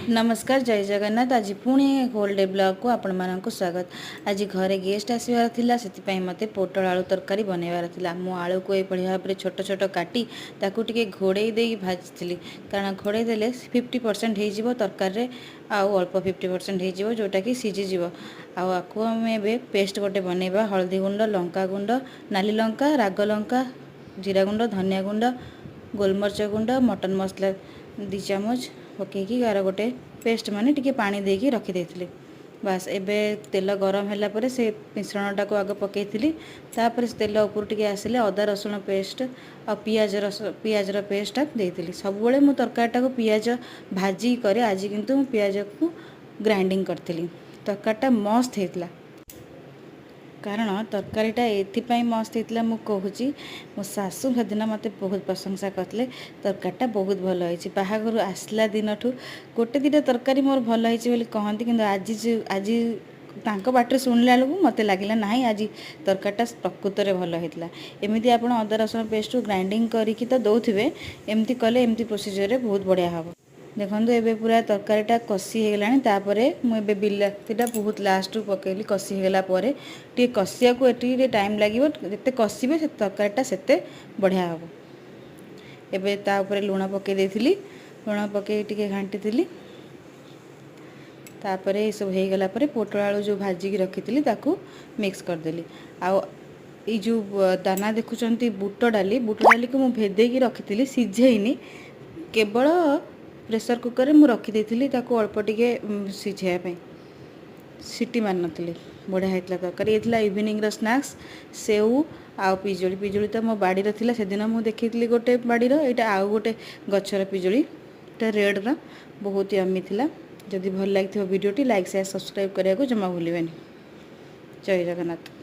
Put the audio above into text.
ନମସ୍କାର, ଜୟ ଜଗନ୍ନାଥ। ଆଜି ପୁଣି ହୋଲ୍ ଡେ ବ୍ଲଗ୍କୁ ଆପଣମାନଙ୍କୁ ସ୍ୱାଗତ। ଆଜି ଘରେ ଗେଷ୍ଟ ଆସିବାର ଥିଲା, ସେଥିପାଇଁ ମୋତେ ପୋଟଳ ଆଳୁ ତରକାରୀ ବନେଇବାର ଥିଲା। ମୁଁ ଆଳୁକୁ ଏଇଭଳି ଭାବରେ ଛୋଟ ଛୋଟ କାଟି ତାକୁ ଟିକେ ଘୋଡ଼େଇ ଦେଇକି ଭାଜିଥିଲି, କାରଣ ଘୋଡ଼େଇ ଦେଲେ 50% ହେଇଯିବ ତରକାରୀରେ, ଆଉ ଅଳ୍ପ 50% ହେଇଯିବ, ଯେଉଁଟାକି ସିଝିଯିବ। ଆଉ ଆକୁ ଆମେ ଏବେ ପେଷ୍ଟ ଗୋଟେ ବନେଇବା। ହଳଦୀ ଗୁଣ୍ଡ, ଲଙ୍କା ଗୁଣ୍ଡ, ନାଲି ଲଙ୍କା, ରାଗ ଲଙ୍କା, ଜିରା ଗୁଣ୍ଡ, ଧନିଆ ଗୁଣ୍ଡ, ଗୋଲମରିଚ ଗୁଣ୍ଡ, ମଟନ୍ ମସଲା 2 ଚାମଚ ପକାଇକି ତାର ଗୋଟେ ପେଷ୍ଟ, ମାନେ ଟିକେ ପାଣି ଦେଇକି ରଖିଦେଇଥିଲି। ବାସ୍, ଏବେ ତେଲ ଗରମ ହେଲା ପରେ ସେ ମିଶ୍ରଣଟାକୁ ଆଗ ପକାଇଥିଲି। ତାପରେ ସେ ତେଲ ଉପରୁ ଟିକେ ଆସିଲେ ଅଦା ରସୁଣ ପେଷ୍ଟ ଆଉ ପିଆଜ ରସ, ପିଆଜର ପେଷ୍ଟଟା ଦେଇଥିଲି। ସବୁବେଳେ ମୁଁ ତରକାରୀଟାକୁ ପିଆଜ ଭାଜିକି କରେ, ଆଜି କିନ୍ତୁ ମୁଁ ପିଆଜକୁ ଗ୍ରାଇଣ୍ଡିଙ୍ଗ କରିଥିଲି। ତରକାରୀଟା ମସ୍ତ ହେଇଥିଲା। କାରଣ ତରକାରୀଟା ଏଥିପାଇଁ ମସ୍ତ ହେଇଥିଲା ମୁଁ କହୁଛି, ମୋ ଶାଶୁ ସେଦିନ ମୋତେ ବହୁତ ପ୍ରଶଂସା କରିଥିଲେ, ତରକାରୀଟା ବହୁତ ଭଲ ହେଇଛି। ବାହାଘରୁ ଆସିଲା ଦିନଠୁ ଗୋଟେ ଦୁଇଟା ତରକାରୀ ମୋର ଭଲ ହେଇଛି ବୋଲି କହନ୍ତି, କିନ୍ତୁ ଆଜି ଯେଉଁ ଆଜି ତାଙ୍କ ପାଟିରେ ଶୁଣିଲା ବେଳକୁ ମୋତେ ଲାଗିଲା, ନାହିଁ, ଆଜି ତରକାରୀଟା ପ୍ରକୃତରେ ଭଲ ହେଇଥିଲା। ଏମିତି ଆପଣ ଅଦା ରସୁଣ ପେଷ୍ଟକୁ ଗ୍ରାଇଣ୍ଡିଙ୍ଗ କରିକି ତ ଦେଉଥିବେ, ଏମିତି କଲେ, ଏମିତି ପ୍ରୋସିଜିଅରରେ ବହୁତ ବଢ଼ିଆ ହେବ। ଦେଖନ୍ତୁ, ଏବେ ପୁରା ତରକାରୀଟା କଷି ହେଇଗଲାଣି। ତାପରେ ମୁଁ ଏବେ ବିଲାତିଟା ବହୁତ ଲାଷ୍ଟକୁ ପକେଇଲି, କଷି ହେଇଗଲା ପରେ। ଟିକେ କଷିବାକୁ ଏଠି ଟିକେ ଟାଇମ୍ ଲାଗିବ। ଯେତେ କଷିବେ, ସେ ତରକାରୀଟା ସେତେ ବଢ଼ିଆ ହେବ। ଏବେ ତା ଉପରେ ଲୁଣ ପକେଇ ଦେଇଥିଲି। ଲୁଣ ପକେଇ ଟିକେ ଘାଣ୍ଟିଥିଲି। ତାପରେ ଏସବୁ ହେଇଗଲା ପରେ ପୋଟଳ ଆଳୁ ଯେଉଁ ଭାଜିକି ରଖିଥିଲି, ତାକୁ ମିକ୍ସ କରିଦେଲି। ଆଉ ଏଇ ଯେଉଁ ଦାନା ଦେଖୁଛନ୍ତି, ବୁଟ ଡାଲି, ବୁଟ ଡାଲିକୁ ମୁଁ ଭେଦେଇକି ରଖିଥିଲି, ସିଝେଇନି, କେବଳ ପ୍ରେସର କୁକରରେ ମୁଁ ରଖିଦେଇଥିଲି ତାକୁ ଅଳ୍ପ ଟିକେ ସିଝେଇବା ପାଇଁ, ସିଟି ମାରିନଥିଲି। ବଢ଼ିଆ ହେଇଥିଲା ତରକାରୀ। ଏ ଥିଲା ଇଭିନିଂର ସ୍ନାକ୍ସ, ସେଉ ଆଉ ପିଜୁଳି। ପିଜୁଳି ତ ମୋ ବାଡ଼ିର ଥିଲା, ସେଦିନ ମୁଁ ଦେଖେଇଥିଲି ଗୋଟେ ବାଡ଼ିର, ଏଇଟା ଆଉ ଗୋଟେ ଗଛର ପିଜୁଳି। ଏଇଟା ରେଡ଼୍ର, ବହୁତ ୟମି ଥିଲା। ଯଦି ଭଲ ଲାଗିଥିବ ଭିଡ଼ିଓଟି, ଲାଇକ୍, ସେୟାର, ସବସ୍କ୍ରାଇବ୍ କରିବାକୁ ଜମା ଭୁଲିବେନି। ଜୟ ଜଗନ୍ନାଥ।